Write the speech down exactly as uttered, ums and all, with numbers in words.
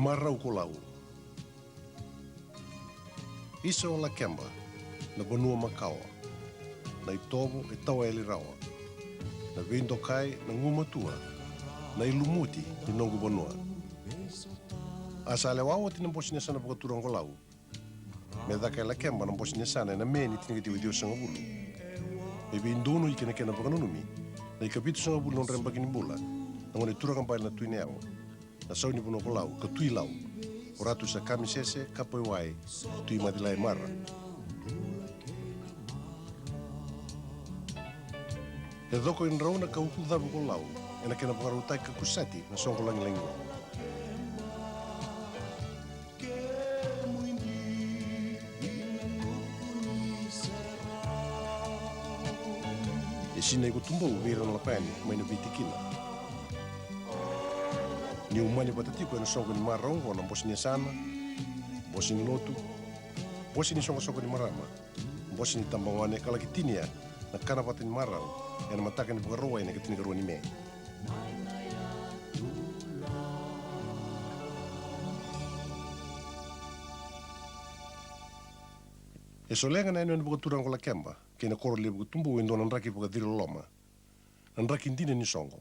Marau ko Lau. Isa o Lakeba, na vanua makawa, na itovo e tawa yali rawa, na veidokai, na gumatua, na ilumuti ni noqu vanua. A sa lewa oti na bose ni yasana vakaturaga ko Lau, me caka e Lakeba na bose ni yasana ena Me ni tinikaciwa ciwasagavulu. E veidonui kei na kena vakananumi na ikavitusagavulu ni nodra yabaki ni bula na gone turaga bale na Tui Nayau, na sau ni vanua ko Lau ka Tui Lau, o Ratu Sakamisese Kapaiwai Tui Macilai Mara. E coko e drau na ka uku cavu ko Lau ena kena vakarautaki ka kusati na soqo lagilagi. E sinai ko Tubou vei ira na lako yani mai na veitikina. Ni umani vata tiko ena soqo ni marau oqo na bose ni yasana, bose ni lotu, bose ni soqosoqo ni marama, bose ni tabagone ka laki tinia na kana vata ni marau ena mataka ni Vakarauwai na ika tinikarua ni Me. E solega na yanuyanu vakaturaga ko Lakeba kei na koro levu ko Tubou e dua na draki vakaciri loloma, na draki dina ni soqo.